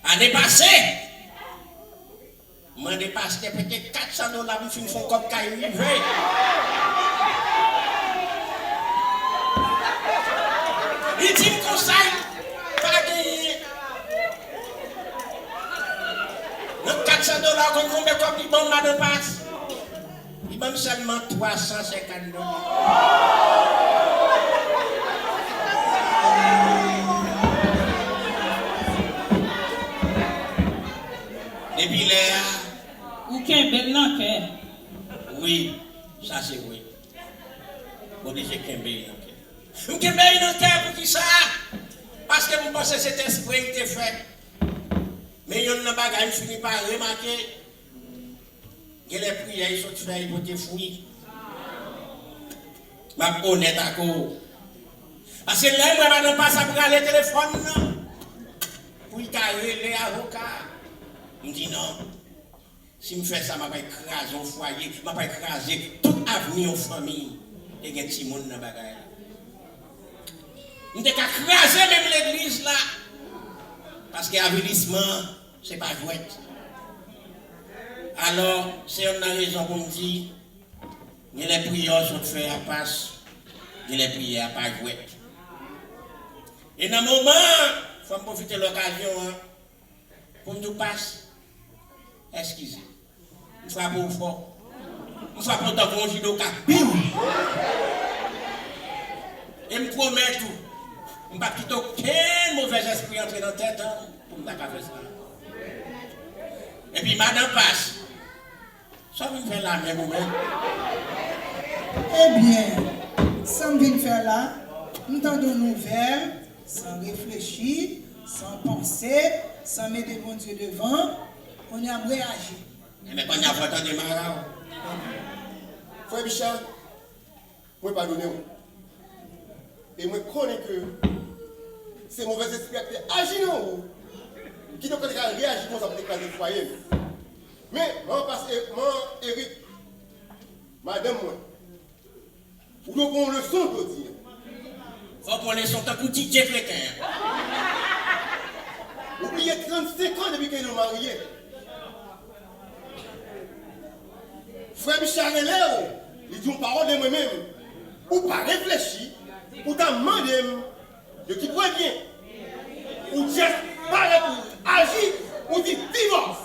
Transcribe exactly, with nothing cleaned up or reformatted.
Ane pase, m mande pastè prete kat san dola pou m fin fè yon kòb kay rive. Li di m konsa, pa genyen. Nan kat san dola, ou konn konbyen kòb li ban m, madan pas? Li ban m sèlman twa san senkant dola. Depi lè a, ou kenbe l nan kè. Wi, sa se vre. M oblije kenbe l nan kè. M kenbe l nan kè poukisa? Paske m panse se te espre li te fè. Men yonn nan bagay m fini pa remake, genlè priyè li sot fè, li pote fwi. M ap onèt ak ou. Paske lè m wè madan pas ap rale telefòn nan, pou l ta rele avoka, m di non. Si m fè sa, m ap al kraze yon fwaye, m ap al kraze tout avni yon fanmi. E gen timoun nan bagay la. M te ka kraze menm legliz la. Paske avilisman, se pa jwèt. Alò, se yonn nan rezon pou m di, genlè priyè w sot fè a pas, genlè priyè a pa jwèt. E nan moman an, fò m pwofite lokazyon an pou m di w pas, eskize. M frape w fò. M frape w tankou yon jidoka. Biw! E m pwomèt ou, m p ap kite okenn movèzespri antre nan tèt an pou m ta ka fè sa. Epi madan pas, sa w vin fè la menm ou menm? Ebyen, sa m vin fè la, m tande yon nouvèl, san reflechi, san panse, san mete Bondye devan, kounye a m reyaji. Enben, kounye a fò w tande mara w. Frè Bicha, mwen padone w. E mwen konnen ke se movèzespri a ki te aji nan ou, ki te ka reyaji konsa pou te kraze fwaye m. Men, manman pas, manman Erik, madanm mwen, ou dwe pran yon leson jodi a. Fò w pran leson tankou D J kreten an. Ou bliye trannsenk an depi ke nou marye. Frè Bicha rele w, li di yon pawòl de mwen menm. Ou pa reflechi, ou ta mande m de ki pwen byen. Ou just parèt ou aji, ou di divòs.